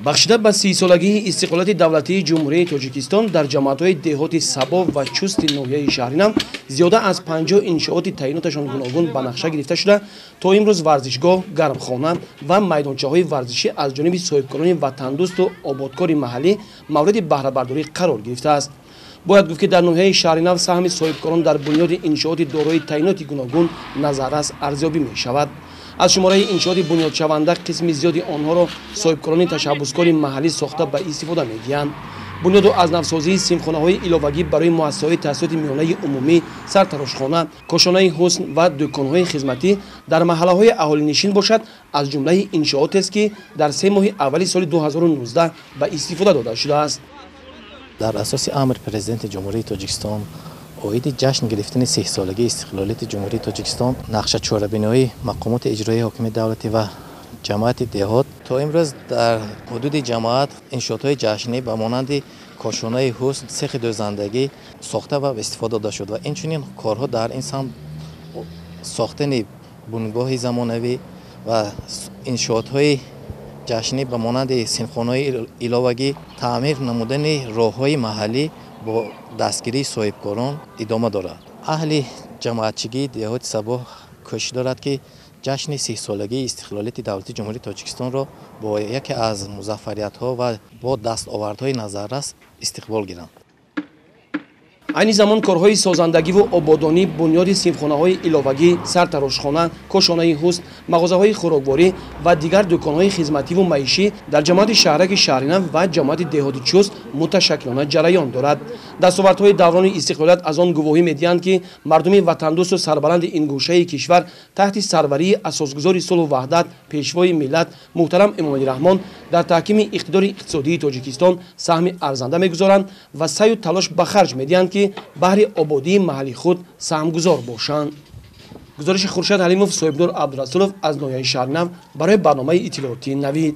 Бахшида ба 30-солагии истиқлолияти давлатии Ҷумҳурии Тоҷикистон дар ҷамоатҳои деҳоти Сабо ва Чусти ноҳияи Шаҳринав зиёда аз 50 иншооти таъиноташон гуногун ба нақша гирифта шуда, то имрӯз варзишгоҳ, гармхона ва майдончаҳои варзишӣ аз ҷониби соҳибкорони ватандӯсту ободкори маҳаллӣ мавриди баҳрабардорӣ қарор гирифтааст. Бояд гуфт, ки дар ноҳияи Шаҳринав саҳми соҳибкорон дар бунёди иншооти дорои таъиноти гуногун назаррас арзёбӣ мешавад. Аз шумораи иншооти бунёдшаванда қисми зиёди онҳоро соҳибкорони ташаббускори маҳаллӣ сохта ба истифода медиҳанд. Бунёду аз навсозии синфхонаҳои иловагӣ барои муассисаҳои таҳсилоти миёнаи умумӣ, сартарошхона, кошонаи ҳусн ва дӯконҳои хизматӣ дар маҳаллаҳои аҳолинишин бошад, аз ҷумлаи иншоотест, ки дар 3 моҳи аввали соли 2019 ба истифода дода шудааст. Дар асоси амри Президенти Ҷумҳурии Тоҷикистон оиди ҷашн гирифтани 30-солагии истиқлолияти Ҷумҳурии Тоҷикистон, нақша чорабиноии мақомоти иҷроияи ҳокимияти давлатӣ ва ҷамоати деҳот то имрӯз дар ҳудуди ҷамоат иншоотҳои ҷашнӣ ба монанди кошонаи ҳусн, сехи дӯзандагӣ сохта ва истифода дода шуд ва инчунин корҳо дар ин самт сохтани бунгоҳи замонавӣ ва иншоотҳои ҷашнӣ ба монанди синфхонаҳои иловагӣ, таъмир намудани роҳҳои маҳаллӣ бо дастгирии соҳибкорон идома дорад. Аҳли ҷамоатчигии деҳоти Сабо кӯшиш дорад, ки ҷашни 30-солагии истиқлолияти давлатии Ҷумҳурии Тоҷикистонро бо яке аз музаффариятҳо ва бо дастовардҳои назаррас истиқбол гиранд. Айни замон корҳои созандагиву ободонӣ, бунёди синфхонаҳои иловагӣ, сартарошхона, кошонаи ҳусн, мағозаҳои хӯрокворӣ ва дигар дӯконҳои хизмативу маишӣ дар ҷамоати шаҳраки Шаҳринав ва ҷамоати деҳоти Чуст муташаккилона ҷараён дорад. Дастовардҳои даврони истиқлолият аз он гувоҳӣ медиҳанд, ки мардуми ватандӯсту сарбаланди ин гӯшаи кишвар таҳти сарварии асосгузори сулҳу ваҳдат, Пешвои миллат муҳтарам Эмомалӣ Раҳмон дар таҳкими иқтидори иқтисодии Тоҷикистон саҳми арзанда мегузоранд ва саъю талош ба харҷ медиҳанд, ки баҳри ободии маҳалли худ саҳмгузор бошанд. Гузориши Хуршед Ҳалимов, Соҳибнур Абдурасулов аз ноҳияи Шаҳринав барои барномаи иттилоотии Навид.